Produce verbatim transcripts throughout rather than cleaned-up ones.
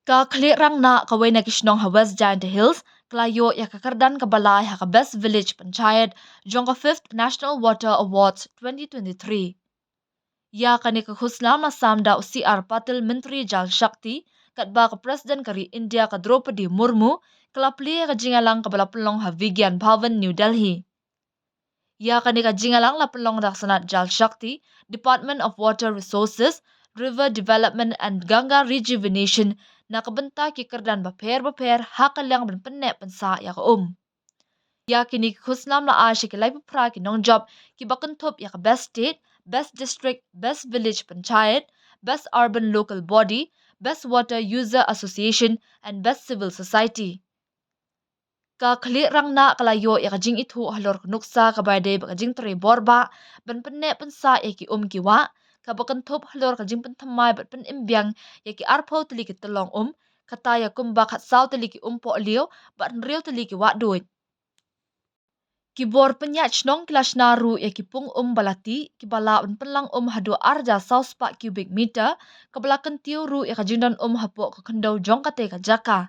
Ka Khlieh Rangnah, kawei na ki shnong ha West Jaintia Hills, ka la ïoh ïa ka kyrdan kaba lai ha ka Best Village Panchayat jong ka fifth National Water Awards twenty twenty-three. Ïa kane ka khusnam la sam da u C R Patil, Myntri Jal Shakti, katba ka President ka ri India ka Droupadi Murmu ka la plie ïa ka jingïalang kaba la pynlong ha Vigyan Bhawan, New Delhi. Ïa kane ka jingïalang la pynlong da ka Sanat Jal Shakti, Department of Water Resources, River Development and Ganga Rejuvenation, na ka bynta ki kyrdan bapher bapher ha ka liang ban pynneh pynsah ïa ka um. Ïa kine ki khusnam la ai sha ki laiphew phra ki nongjop kiba kynthup ïa ka Best State, Best District, Best Village Panchayat, Best Urban Local Body, Best Water User Association and Best Civil Society. Ka Khlieh Rangnah ka la ïoh ïa ka jingithuh halor ka nuksa kaba ïadei bad ka jingtrei bor bah ban pynneh pynsah ïa ki um ki wah, kaba kynthup halor ka jingpynthymmai bad pynim biang ïa ki arphew tylli ki tyllong um, kata ïa kumba khatsaw tylli ki um pohliew bad hynriew tylli ki wah duid. Ki bor pynïaid shnong ki la shna ruh ïa ki pung um ba la tih kiba lah ban pynlang um haduh ar hajar saw spah cubic meter, kaba la kyntiew ruh ïa ka jingdon um hapoh ka khyndew jong katei ka jaka.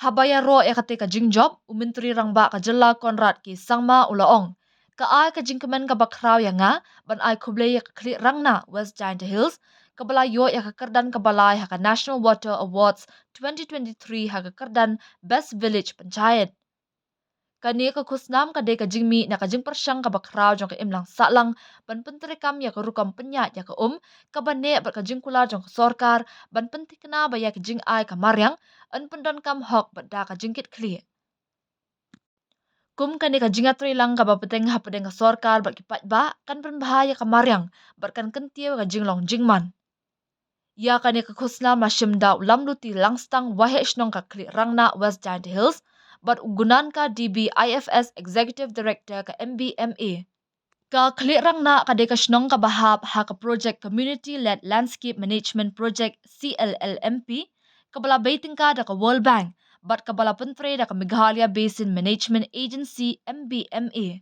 Haba ïaroh ïa katei ka jingjop, u Myntri Rangbah ka Jylla Conrad K Sangma u la ong, ka ai ka jingkmen kaba khraw ïa nga ban ai khublei ïa ka Khlieh Rangnah West Jaintia Hills, kaba la ïoh ïa ka kyrdan kaba lai ha ka National Water Awards twenty twenty-three ha ka kyrdan Best Village Panchayat. Kane ka khusnam ka dei ka jingmih na ka jingpyrshang kaba khraw jong ka imlang sahlang ban pyntreikam ïa ka rukom pynïaid ïa ka um kaba neh bad ka jingkular jong ka sorkar ban pynthikna ba ïa ka jingai ka mariang yn pyndonkam hok bad da ka jingkitkhlieh. Kum kane ka jingïatreilang kaba bteng hapdeng ka sorkar bad ki paidbah kan pynbha ïa ka mariang bad kan kyntiew ïa ka jinglong jingman. Ïa kane ka khusnam la shim da u Lamluti Langstang, Waheh Shnong ka Khlieh Rangnah West Jaintia Hills, bad u Gunanka D B, I F S Executive Director ka M B M A. Ka Khlieh Rangnah ka dei ka shnong kaba hap ha ka projek Community Led Landscape Management Project, C L L M P, kaba la bei tyngka da ka World Bank bad kaba la pyntrei da ka Meghalaya Basin Management Agency, M B M A.